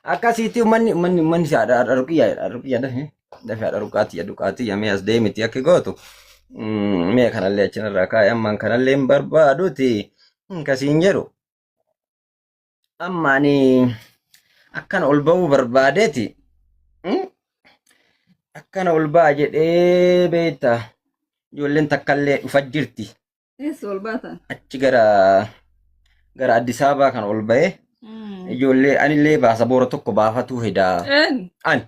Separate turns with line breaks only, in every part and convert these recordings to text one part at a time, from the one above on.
Akkasitti uummanni si haadha ruqiyyaa ruqiyyaa dafee dafee haadha ruqaati dhuqaati yamee as deemiti akka gootu. Mee kanallee achinarraa kaa'e ammaan kanallee hin barbaaduti kasiin jedhu. Amma ani akkana ol ba'uu barbaadeeti. Akkana ol ba'a jedhee beekta. Ijoolleen takkallee dhufa jirti.
Eessa ol baatan?
Achi gara Addis Ababaa kan ol ba'ee ijoollee anillee baasaboora tokko baafatuu hedaa.
Een
Ani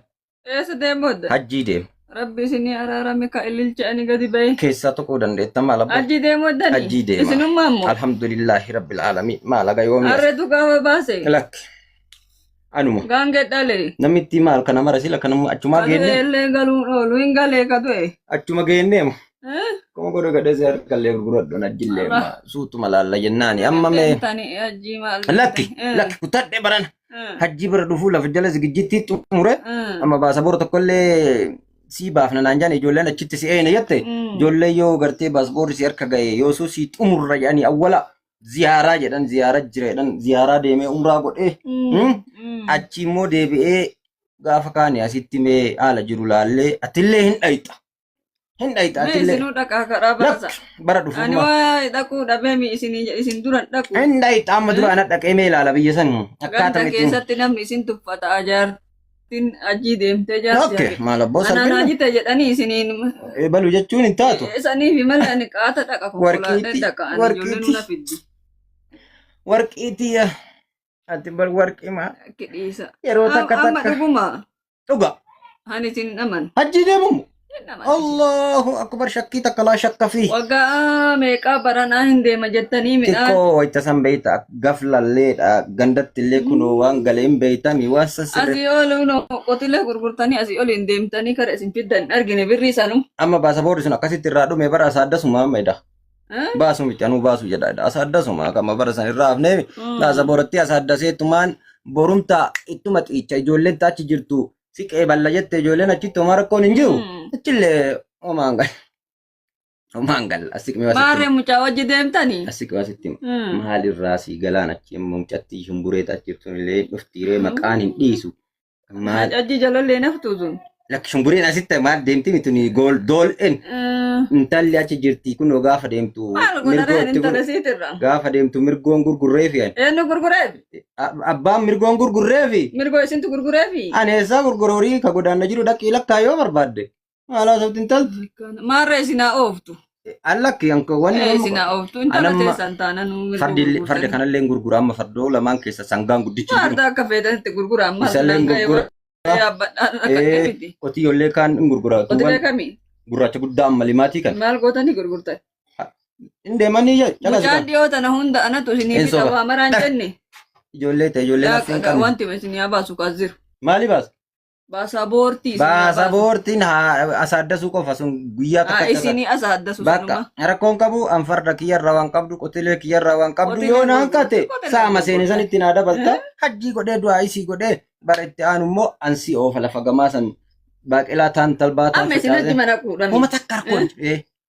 eessa deemodda?
Hajjii deema.
Rabbi isinii araarame ka ililcha ani gadi ba'e.
Keessaa tokko dandeetta maal abboo?
Hajjii deemoddani?
Hajjii deema.
Isinummaa immoo?
Alhamdulillahi rabbil aalamiin. Maal haga yoomii as?
Harreetu gaafa baase.
Lakki. Anuma.
Gaangee dhale.
Namitti maal kana mara sila kana achumaa
Ka du'e
geenne.
illee galuun oolu hin galee ka du'e.
Achuma geennee mo.
Eh?
Kuma godhe gadhee si harkallee gurguradhu najjillee
Allah.
suutuma laalla jennaani. Amma mee
Deemtani hajjii maal
lakki
deemtani? Eh.
lakki kutadhe barana.
Eh.
Hajjii bara dhufuu lafa jala zigijjitti xumure.
Eh.
Amma baasaboora tokkollee sii baafna naan jaan ijoolleen achitti si eeyna jette. Ijoollee yoo gartee baasboorri si harka ga'e yoo suu sii xumurra jedhanii awwala ziyaaraa jedhan ziyaara jira jedhan ziyaaraa deemee umraa godhee achi immoo deebi'ee gaafa kaane asitti mee haala jiru laallee atillee hin dhayxa. Hin dhayxa
Mee
atillee.
isinuu dhaqaa karaa baasa.
Lakki bara dhufu
Ani
ma.
waa dhaquu dhabee mi isinii isin duran dhaqu.
Hin dhayxa amma dura ana dhaqee mee ilaala biyya san
Ganda
akkaataa itti.
keessatti namni isin tuffata ajaartiin ajii deemtee jaarsi
Okke
hafe.
maal abboo
Anaan
salphina.
hajii ta'e jedhanii isiniin
Balu jechuun hin taatu.
saniifi malee ani qaata dhaqa konkolaadhee
Warqiitti
dhaqa ani ijoolleen
warqiitti
nuna fiddi.
warqiitti ati bar warqii maa
Akki dhiisa.
yeroo takka
Amma
takka
dhuguma
dhuga
ani isin hin amanu.
hajji deemamu.
Hin amanu isin.
Allahu akbar shakkii takka laa shakka fi.
Waggaa meeqaa baranaa hin deema jettanii midhaan.
Xiqqoo wayita san beeyta gaflalleedha gandatti illee kunoo waan galee hin beeytami waan san sirre.
Asii ol qotilee gurgurtanii asii ol hin deemtanii kara isin fiddan hin argine birrii sanuu.
Amma baasaboorri sun akkasitti irraa dhume bara asaaddasuma amma eda. Baasu miti anuu baasu jedha eda asaaddasuma kama bara san irraa hafnee baasaboorratti asaaddaseetumaan borumta ittuma xiicha ijoolleen achi jirtu si qeeballa jette ijoolleen achitti homaa rakkoon hin jiru achillee homaan gal homaan gal asiqmi waa sitti
Maarree mucaa wajji deemtanii?
asiqmi waa sitti maal irraa sii galaan achi immoo mucattii shumburee achi jirtun illee dhuftiiree maqaan hin dhiisu maal
Achi jalallee naftuu sun.
Lakki shumbureen asitti maal deemti miti ni gool dool'een intalli achi jirti kunoo gaafa deemtu
Maal
mirgoo
godhareen
itti
intala siitirra?
gaafa deemtu mirgoon gurgurreefi ani.
Eenyu gurgureef?
Abbaan mirgoon gurgurreefi.
Mirgoo isintu gurgureefi?
Ani eessaa gurgura horii ka godaanna jiru dhaqii lakkaa yoo barbaadde. Maal haasofti intalti?
Maarree isin haa ooftu.
Allakki anko wanni
Ee isin haa ooftu. Intala
Anamma
teessan taana nuu mirgoo
fardi farda
gurgurtanii.
kanallee hin gurgura amma fardoo lamaan keessa sangaan guddichi jiru.
Farda akka feetanitti gurgura amma
Isallee hin
sangaa yoo
gurgura.
yaabbadhaan rakkadhee
Ee
miti.
qotiyyollee kaan hin gurgura.
Qotilee
Tuuban
kamii?
gurraacha guddaa amma limaatii kan.
Maal gootanii gurgurtan?
Hin deemanii jee caqasi
Mucaan
kan.
dhiyoo tana hunda anatu isinii
Hin
fixa
soba.
waa maraan jenne.
Ijoollee ta'e ijoollee nafsi hin
Yaa
qabne.
wanti isinii haa baasu kaas jiru.
Maali baasa?
Baasaboortii isinii haa baasu.
Baasaboortiin haa asaaddasuu qofa sun guyyaa
Haa
takka
isinii as haaddasu
Bakka
sanuma.
rakkoon qabu an farda kiyyarraa waan qabdu qotilee kiyyarraa waan qabdu
Qotilee
yoo naan
gurgurtu
kate
qotilee
saama seene
gurgurta.
sanitti naa dabalta hajjii godhee du'aa isii godhee bara itti aanu immoo an si oofa lafa gamaa san baaqelaa taan talbaa taan
Amma isin achi
facaasee
mana kuudhami.
homa takka rakkoon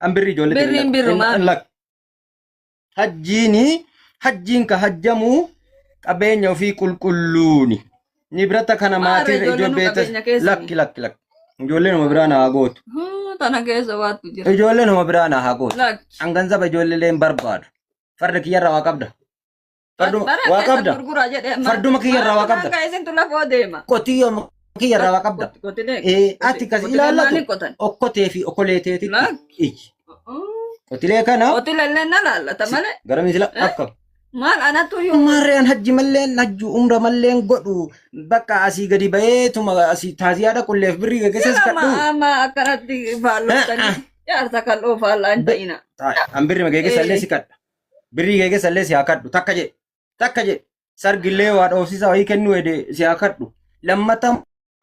an birrii ijoollee
Birriin birrumaa.
lakki. Hajjiini hajjiin ka hajjamu qabeenya ofii qulqulluuni. Nibrata kana
Maarree
maatirra
ijoolleen nu
ijoollee
qabeenya keessani.
lakki lakki lakki. Ijoolleen nama biraa na haa gootu.
Tana keessa waattu jira.
Ijoolleen nama biraa na haa gootu.
Lakki.
An ganzaba ijoollee hin barbaadu. Farda kiyyarraa waa qabda. Farduma
Bara
waa
keessa
qabda.
gurguraa jedhee.
Farduma kiyyarraa waa qabda.
Hanga isintu lafoo deema.
Qotiyyoo kiyyarraa waa qabda.
Qotilee.
Eh, ati kas
Qotilee
ilaallatu
maaliin qotan?
okkotee fi okolee teetitti.
Lakki.
Iyyi. Qotilee kana
Qotilee illee na laallata malee.
gara misila akka.
Maal anatu yoo.
Maarreen hajji malleen hajju umra malleen godhu bakka asii gadi baheetuma asii taaziyaa dhaqulleef birrii gaggeessas
Sila
kadhu.
amma akkanatti faalloftanii jaarsa kal'oo faallaa hin ta'ina.
An birrii geeggeessa illee si kadha. Birrii geeggeessa illee si haa kadhu takka jedhe takka jedhe sargillee waa dhoofsisaa wayii kennuu ede si haa kadhu. Lammata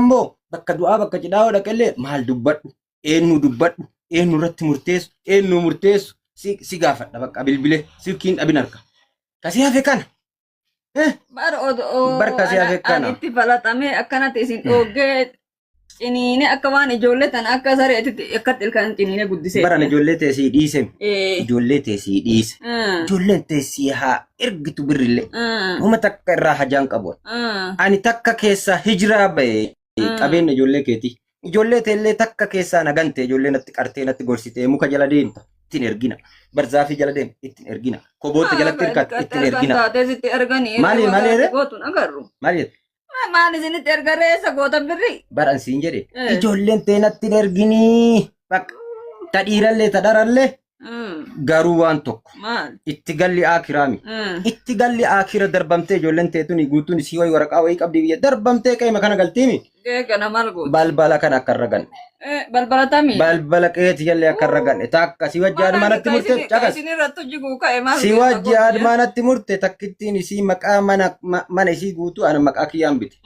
immoo bakka du'aa bakka cidhaa yoo dhaqellee maal dubbadhu eenyu dubbadhu eenyu irratti murteessu eenyu murteessu si si gaafadha bakka bilbilee silkiin dhabin harka. Kasii hafe kana.
Bara odoo
Barka si hafe kana.
ani itti falaxamee akkanatti isin dhoogee Ciniinee akka waan ijoollee tana akka sareetitti akkatti ilkaan ciniinee guddisee.
Baran ijoollee tee sii dhiise.
Eh.
Ijoollee tee sii dhiise. Ijoolleen tee sii haa ergitu birrillee. Homa takka irraa hajaan qabu. Ani takka keessaa hijiraa ba'e qabeenya ijoollee keetii. Ijoollee teellee takka keessaa na gante ijoollee natti qartee natti gorsitee muka jala deemta ittiin ergina. Barzaafii jala deemta ittiin ergina. Koboota jalatti hirkatta ittiin ergina.
Taatee sitti erganii.
Maali- maali jedhe?
Gootuun agarru.
Maal jette?
Maal isinitti erga reessa gootan birri?
Baran siin jedhe.
Eh.
Ijoolleen tee natti hin erginii. Bakka ta dhiirallee ta dharallee garuu waan tokko
Maal?
itti galli aakiraami. Itti galli aakira darbamtee ijoolleen tee tuni guutuun isii wayii waraqaa wayii qabdi biyya darbamtee qeema kana galtiimi.
Gee kana maal gootu?
Balbala kana akka irra ganne.
Balbala tamii?
Balbala qeeti jallee akka irra ganne. Takka si wajji admaanatti murte caqas.
Isin irratti jiguu ka'e maal?
Si wajji admaanatti murte takkittiin isii maqaa mana mana isii guutuu ana maqaa kiyyaan bite.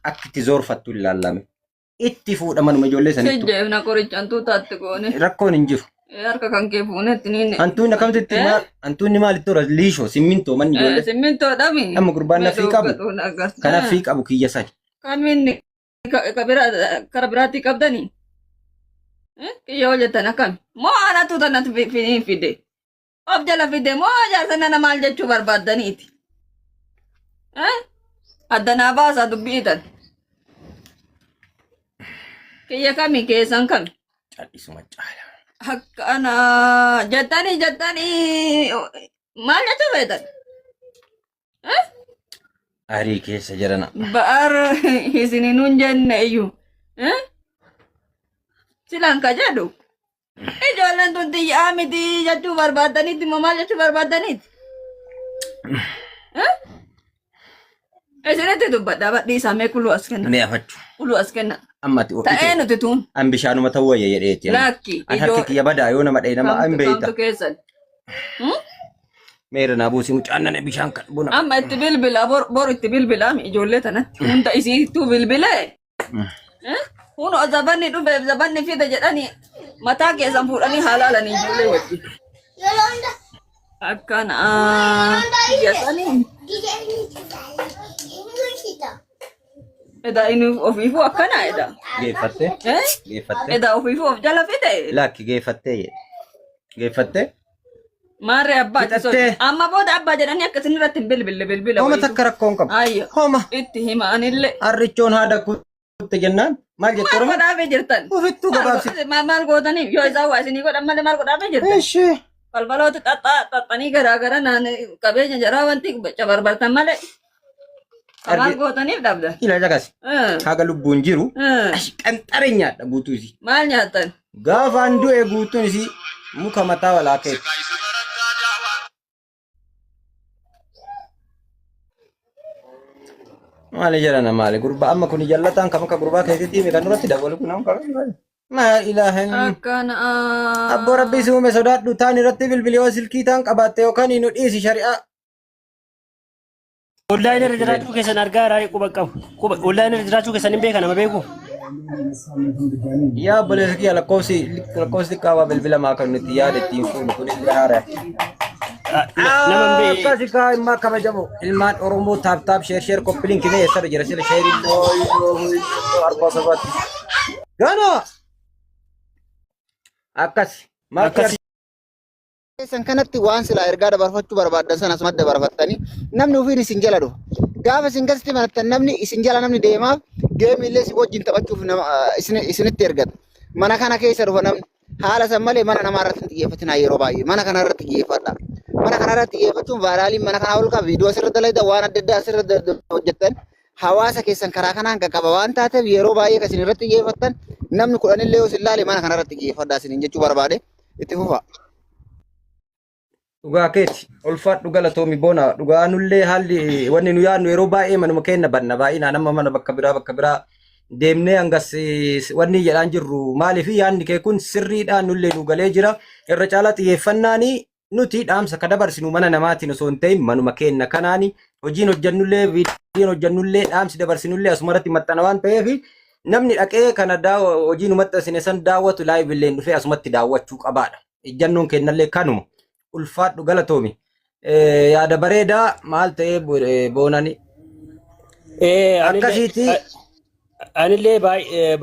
Akka itti zoorfattu ilaallame. Itti fuudha manuma ijoollee sanittu.
Sijjeefna qorichaan tuutaatti goone.
Rakkoon hin jiru.
Harka kan kee fuunetti niin.
Hantuunni akkamitti itti maal hantuunni maal itti hora liishoo simmintoo manni ijoollee.
Simmintoo dhami.
Amma gurbaan nafii qabu. Kanaaf qabu kiyya sani.
Kamiin kara biraatti qabdanii? Kiyya hojjetan akkami? Moo anatu tanatu fide? Of jala fide moo jaarsa nana maal jechuu barbaaddaniiti? Addanaa baasaa dubbii tan. Kiyya kami keessan kami?
Cal'isuma caala.
Akkana jettanii jettanii maal jechuu feetan?
Arii keessa jirana.
Ba'aar isinin nun jenne iyyuu. Silaan ka jedhu. Ijoolleen tun xiyyaa miti jechuu barbaaddaniiti moo maal jechuu barbaaddaniiti? Isinitti dubbadha badhiisaa mee kuluu as kenna.
Mee afachu.
Kuluu as kenna.
Amma ati
Ta'ee nuti tun.
An bishaanuma ta'uu wayya jedheeti.
Lakki.
An harki kiyya badaa yoo nama dha'e nama an beeyta.
Kamtu keessan.
Meera naa buusii mucaan nana bishaan kan buna.
Amma itti bilbila bor itti bilbila ijoollee tanatti hunda isiittuu bilbilee. Kun zabanni dhufeef zabanni fide jedhanii mataa keessan fuudhanii haalaalanii ijoollee wajjin. Akkana biyya sanii edaa inni ofiifuu akkana edaa.
Geeffattee?
Eh?
Geeffattee?
Edaa ofiifuu of jala fide.
Lakki geeffattee jedhe. Geeffattee?
Maarree abbaa itti
Fixattee?
sochi. Amma booda abbaa jedhanii akka isin irratti hin bilbille bilbila.
Homa
wayitu.
takka rakkoon qabu.
Ayyo.
Homa.
Itti hima anillee.
Harrichoon haadha kutte jennaan maal jette
Maal
Oromoo?
godhaafii jirtan?
Ofittuu gabaabsite.
Maal maal gootaniif yoo isaan waa isinii godhan malee maal godhaafii jirtan?
Ishee.
Balbaloota xaxxaa xaxxanii garaa gara naan qabeenya jaraa wanti cabarbartan malee. Maal gootaniif dhabdan?
Ila caqasi. Haga lubbuun jiru qanxare nyaadha guutuu isii.
Maal nyaattan?
Gaafaan du'e guutuun isii muka mataa walaa keetti. Maali jedhana maali gurbaa amma kun jallataan kam akka gurbaa keetitti hime kan duratti dabalu kun amma kan maa ilaaha illallah.
Akkana.
Abboo rabbii si uume sodaadhu taan irratti bilbili yoo silkii taan qabaatte yookaan nu dhiisi shari'aa.
Online irra jiraachuu keessan argaa irraa quba qabu. Quba online irra jiraachuu keessan hin beekan nama beeku.
Yaa obboleessa kiyya lakkoofsi lakkoofsi xiqqaa bilbila maa kan nuti yaada ittiin fuunu kun illee haara.
Nama hin beeku.
Akkasi kaa ilmaa kabajamu ilmaan Oromoo tap tap share share copy link mee eessarra jira sila sheeriin arba sabaatti. Gana akkas maal
Akkasi.
Keessan kanatti waan silaa ergaa dabarfachuu barbaaddan sana asumatti dabarfattanii namni ofiin isin jala dhufa. Gaafa isin gasti banattan namni isin jala namni deemaaf geemii illee isin wajjin taphachuuf nama isinitti ergata. Mana kana keessa dhufa namni. Haala san malee mana namaa irratti hin xiyyeeffatinaa yeroo baay'ee. Mana kana irratti xiyyeeffadha. Mana kana irratti xiyyeeffachuun vaayiraaliin mana kanaa ol qaba. Viidiyoo asirra dalagdan waan adda addaa asirra hojjettan hawaasa keessan karaa kanaan qaqqaba waan taateef yeroo baay'ee kan isin irratti xiyyeeffattan namni kudhanillee yoo isin laale mana kana irratti xiyyeeffadhaa isiniin jechuu barbaade itti fufa.
Dhugaa keeti ulfaadhu galatoomi boona dhugaa nullee haalli wanni nu yaadnu yeroo baay'ee manuma keenya banna baay'inaan amma mana bakka biraa bakka biraa deemnee hangas wanni jedhaan jirru maaliif yaadni kee kun sirriidhaan nullee nu galee jira irra caalaa xiyyeeffannaani nuti dhaamsa ka dabarsinu mana namaatiin osoo hin ta'in manuma keenya kanaani hojiin hojjannullee viidiyoon hojjannullee dhaamsi dabarsinullee asumarratti maxxana waan ta'eef namni dhaqee kana hojii nu maxxansine san daawwatu live illee dhufee asumatti daawwachuu qabaadha. Ejjannoon kennallee kanuma. Ulfaadhu galatoomi. Yaada bareedaa maal ta'ee boonani.
Anillee
Akkasiiti.
Anillee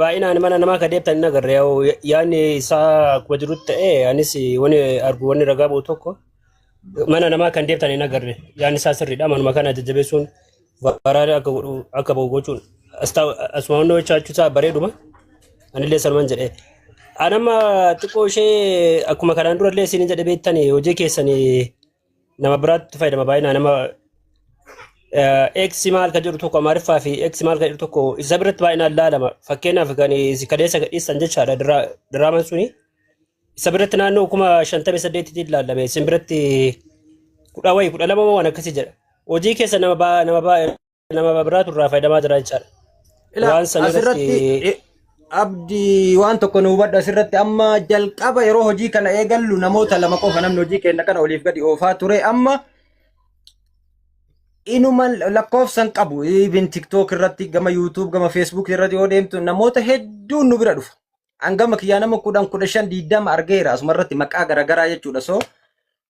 baay'inaan mana namaa ka deebtan hin agarre. Yaa'u yaadni isaa akkuma jirutti ta'e, anis wani argu, wanni ragaa bu'u tokko, mana namaa kan deebtan hin agarre. Yaadni isaa sirriidha. Manuma kana jajjabeessuun viral akka godhu, akka ba'u gochuun asuma hunda hojjechuu isaa bareeduma. Anillee sanuman jedhee. Anamma xiqqoo ishee akkuma kanaan durallee isin jedhe, beektani, hojii keessanii nama biraatti fayyadama baay'inaan. Nama X maal kan jedhu tokko, Amaariffaa fi X maal kan jedhu tokko, isa biratti baay'inaan laalama. Fakkeenyaaf kan kaleessa gadhiissan jechaadha, diraamaan suni. Isa biratti naannoo 58,000tti ilaalame. Isin biratti kudha wayi, 12 waan akkasii jedha. Hojii keessa nama biraatu irraa fayyadamaa jira jechaadha.
Ilaa
Waan san
asirratti
irratti
Abdii, waan tokko nu hubadhu asirratti. Amma jalqaba yeroo hojii kana eegallu namoota lama qofa namni hojii keenya kana oliif gadi oofaa ture. Amma inuma lakkoofsan qabu. Even TikTok irratti, gama YouTube, gama Facebook irratti yoo deemtu namoota hedduun nu bira dhufa. Hangama kiyyaa nama 10, 15, 20 argeera asuma irratti, maqaa garaagaraa jechuudha. So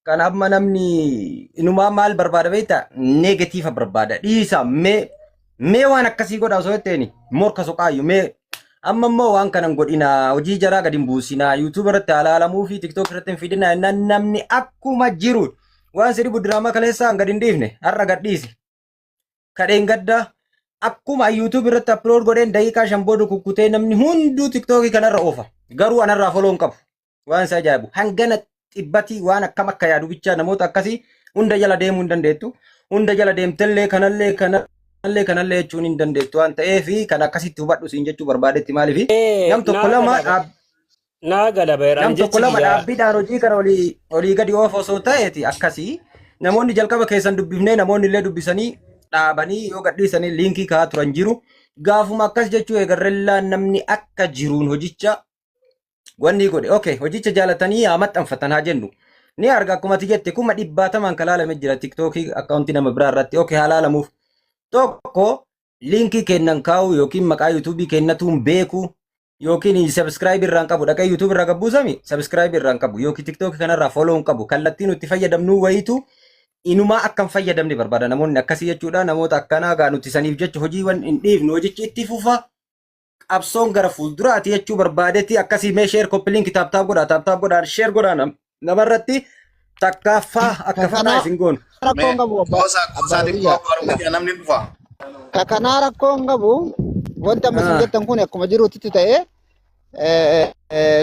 kan amma namni inumaa maal barbaada beektaa? Negative barbaada. Dhiisa, mee mee waan akkasii godha osoo jetteeni morka soqaayyu. Mee amma immoo waan kana hin godhinaa, hojii jaraa gadi hin buusinaa, YouTube irratti halaalamuu fi TikTok irratti hin fidinaa jennaan namni akkuma jiru waan si dhibu diraamaa kaleessaa gadi hin dhiifne har'a gad dhiise. Kadheen gaddaa akkuma YouTube irratti upload godheen daqiiqaa 5 booda kukkutee namni hunduu TikTokii kanarra oofa. Garuu anarraa follow hin qabu. Waan isa ajaa'ibu. Hangana xibbatii waan akkam akka yaadu bichaa namoota akkasii hunda jala deemuu hin dandeettu. Hunda jala deemtellee kanallee kanallee kanallee jechuun hin dandeettu waan ta'eef, kan akkasitti hubadhu siin jechuu barbaadetti. Maaliif nam tokko
naa
lama
gala naa gala
nam
beeraan
tokko
jechi
lama
kiyya
dhaabbiidhaan hojii kana olii olii gadi oofu osoo ta'eeti akkasii namoonni jalqaba keessan dubbifnee, namoonni illee dubbisanii dhaabanii yoo gadhiisanii liinkii kaa'aa turan jiru. Gaafuma akkas jechuu eegarrellaa namni akka jiruun hojicha wanni godhe. Okay, hojicha jaalatanii haa maxxanfatan haa jennu. Ni arga, akkuma ati jette kuma dhibbaatamaan kan laalame jira TikTokii akkaawuntii nama biraa irratti. Okay, haa laalamuuf. Tokko liinkii kennan kaa'u yookiin maqaa YouTubeii kennatuun beeku yookiin subscribe irraan qabu, dhaqee YouTube irraa gabbuusami subscribe irraan qabu yookiin TikTok kanarraa follow hin qabu, kallattii nuti fayyadamnu wayitu inumaa akka hin fayyadamne barbaada namoonni akkasii jechuudha. Namoota akkanaa gaa nuti saniif jecha hojiiwwan hin dhiifnu, hojichi itti fufa, qabsoon gara fuulduraati jechuu barbaadetti. Akkasii mee share, copy link, tap tap godhaa, tap tap godhaa, share godhaa namarratti takkaffaa akka fataa
Kakanaa
isin goonu.
Rakkoon qabu abbaa
Qoosaa
abbaa
qoosaa xiqqoo
biyya.
abbaa namni dhufa.
Kakanaa rakkoon qabu, wanta amma isin jettan kun akkuma jirutti ta'ee,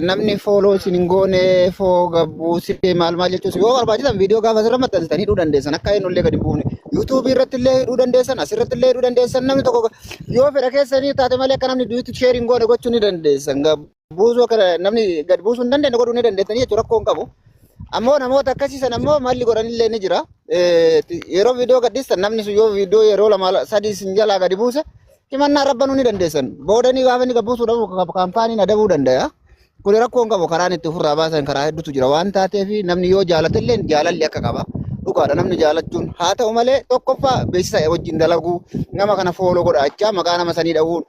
namni follow isin hin goone foo gabbuusee maal maal jechuus yoo barbaachisan, viidiyoo gaafa asirra maxxansitan hidhuu dandeessan, akka eenyullee gadi hin buufne. YouTubeii irratti illee hidhuu dandeessan, asirratti illee hidhuu dandeessan. Namni tokko yoo fedha keessanii taate malee akka namni duuti share hin goone gochuu ni dandeessan. Buusuu akka namni gad buusuu hin dandeenye godhuu ni dandeessanii jechuudha, rakkoo hin qabu. Ammoo namoota akkasii sana ammoo malli godhanillee ni jira. Yeroo viidiyoo gadhiistan namni sun yoo viidiyoo yeroo lama sadii isin jalaa gadi buuse himannaa rabbanuu ni dandeessan. Booda ni gaafa inni gad buusuu dhabu kaampaaniin adabuu danda'a. Kun rakkoo hin qabu, karaan itti ofirraa baasan karaa hedduutu jira waan taateef, namni yoo jaalatellee jaalalli akka qaba. Dhugaadha, namni jaalachuun haa ta'u malee, tokkoffaa beeksisa wajjin dalaguu, nama kana follow godhaachaa, maqaa nama sanii dha'uun,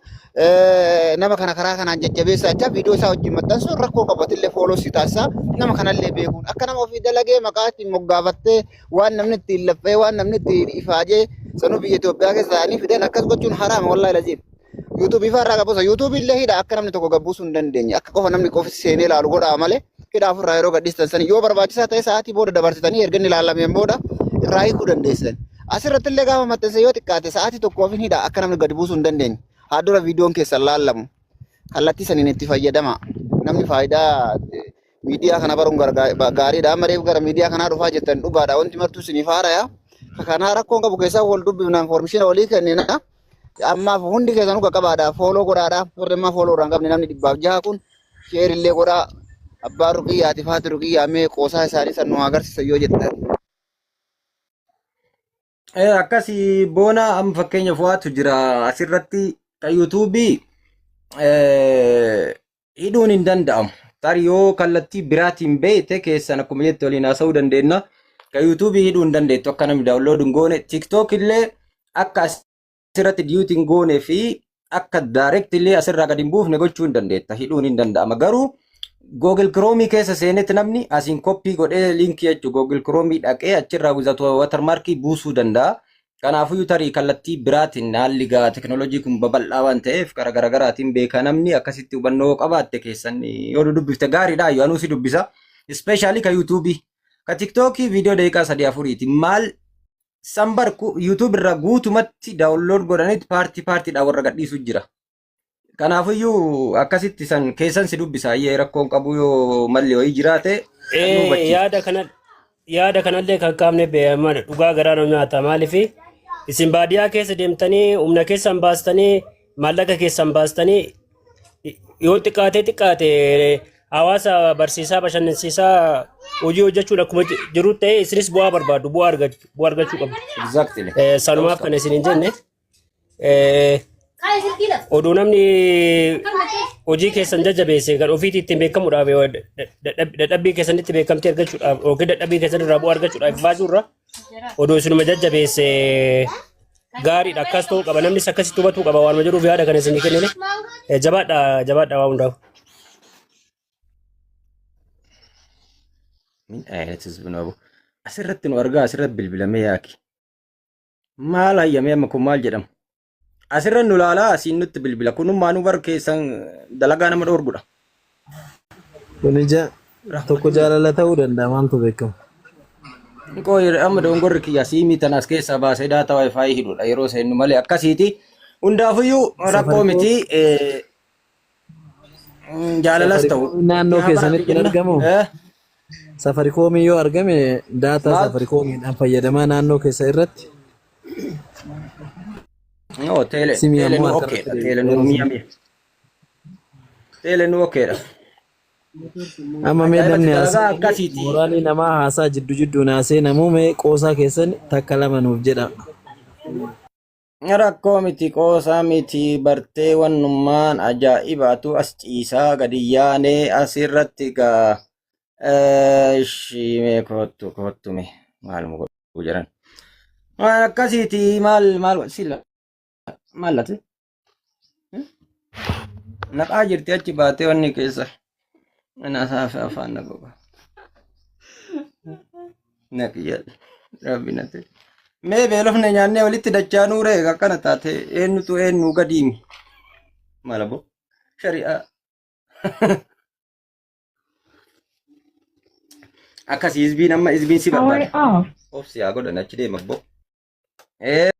nama kana karaa kanaan jajjabeessaa jechaa viidiyoo isaa wajjin maxxansuun rakkoo qabatillee follow si taasisaa. Nama kanallee beekuun akka nama ofii dalagee maqaa ittiin moggaafattee, waan namni ittiin laffee, waan namni ittiin ifaajee sanuu biyya Itoophiyaa keessa ta'anii fidan akkas gochuun haraama, wallaahi laziim. YouTubeii fa'aa irraa gabbuusa. YouTubeii illee hidha, akka namni tokko gabbuusuu hin dandeenye. Akka qofa namni qofi seenee ilaalu godhaa malee hidha ofirraa. Yeroo gadhiistan sani yoo barbaachisaa ta'e sa'aatii booda dabarsitanii erga inni ilaalameen booda irraa hiikuu dandeessan. Asirratti illee gaafa maxxanse yoo xiqqaate sa'aatii tokkoof hin hidha, akka namni gadi buusuu hin dandeenye. Haa dura viidiyoon keessan laallamu. Kallattii saniin itti fayyadama. Namni faayidaa miidiyaa kana baruun gaariidha. Amma reefu gara miidiyaa kanaa dhufaa jirtan, dhugaadha. Wanti martuu isiniif haaraya. Kanaa rakkoon qabu, keessaa wal dubbifna, information walii kennina. Ammaaf hundi keessanuu qaqqabaadha. Follow godhaadha. Warri ammaa follow irraa hin qabne, namni 106 kun share illee godhaa. Abbaan Ruqiyyaati faati Ruqiyyaa mee qoosaa isaanii san nu agarsiisan yoo jettan.
Akkasii boona, amma fakkeenyaaf waatu jira asirratti kan YouTubeii hidhuun hin danda'amu. Tarii yoo kallattii biraatiin beekte keessan akkuma jette waliin haasa'uu dandeenya. Kan YouTubeii hidhuu hin dandeettu akka namni download hin goone. TikTok illee akka asirratti duet hin goone fi akka direct illee asirraa gadi hin buufne gochuu hin dandeetta. Hidhuun hin danda'ama. Garuu Google Chrome keessa seenetti namni asiin copy godhee liinkii jechuun Google Chrome dhaqee achirraa without watermarkii buusuu danda'a. Kanaafuyyuu tarii kallattii biraatiin haalli gaa teknooloojii kun babal'aa waan ta'eef karaa garaagaraatiin beekaa namni akkasitti hubannoo qabaatte keessan yoo dubbifte gaariidha. Yoo anuu si dubbisa. Ispeeshaalii ka yuutuubii. Ka tiktookii viidiyoo daqiiqaa sadii afuriiti. Maal san bar yuutuub irraa guutumatti daawunlood godhaniit paartii paartiidhaan warra gadhiisu jira. Kanaafiyyuu akkasitti san keessan si dubbisa. Ayyee rakkoon qabu yoo malli wayii jiraate kan nu hubachiifte.
Yaada kanallee kan kaafne beekaman dhugaa garaa nama nyaata. Maaliif isin baadiyyaa keessa deemtanii humna keessan baastanii maallaqa keessan baastanii yoo xiqqaate xiqqaate hawaasa barsiisaa bashannansiisaa hojii hojjechuun akkuma jiru ta'e isinis bu'aa barbaaddu bu'aa argachuu qabdu.
Exactly.
Sanumaaf kana isin hin jenne. Oduu namni hojii keessan jajjabeesse kan ofiitii ittiin beekamuudhaaf dadhabbii keessanitti beekamtii argachuudhaaf yookiin dadhabbii keessan irraa bu'aa argachuudhaaf baasuurra oduu isinuma jajjabeesse gaariidha. Akkas ta'uu qaba, namnis akkasitti hubatuu qaba waanuma jedhuuf yaada kana isinii kennine. Jabaadha, jabaadha waa hundaaf.
Min ayinati hizbun abu. Asirratti nu argaa, asirratti bilbilamee yaaki. Maal hayyamee amma kun maal jedhama? Asirra nu laalaa, asiin nutti bilbila. Kunummaa nu bar keessan dalagaa nama dhoorgudha.
Kun ija tokko jaalala ta'uu danda'a, maaltu beekama.
Qooyi amma dongorri kiyya siimii tana as keessaa baasee daataa wifi hidhudha yeroo seennu malee akkasiiti. Hundaafuyyuu rakkoo miti jaalalas ta'u.
Safarikoomii naannoo
Itti haa baratu
keessanitti hin
jenna.
argamu. Safarikoomii yoo argame daataa
Maaltu?
safarikoomiidhaan fayyadamaa naannoo keessa irratti.
No, teele
Simii
teele
ammoo
nu
harka
okeedha.
irratti
Teele nu
deebi'ee
mi'a mi'a. Teele nu okeedha.
Amma mee
Ajaa'ibatti
namni
dalagaa
haasa'e
akkasiiti.
mooraalii namaa haasaa jiddu jidduun haasee namuu mee qoosaa keessan takka lama nuuf jedha.
Rakkoo miti, qoosaa miti, bartee wannummaan ajaa'ibaatu as ciisaa gadi yaanee asirratti gaa ishii mee koottu koottu mee maaluma godhu jedhan. Waan akkasiiti maal maal sila maal late naqaa jirti achi baatee wanni keessa mana saafe afaan na goga. Naqi jedhe rabbi nate. Mee beelofne nyaannee walitti dachaanuu ree akkana taate eenyutu eenyu gadiimi. Maal aboo shari'aa. Akkas hizbiin amma hizbiin si barbaada. Obsi haa godhan achi deema abboo.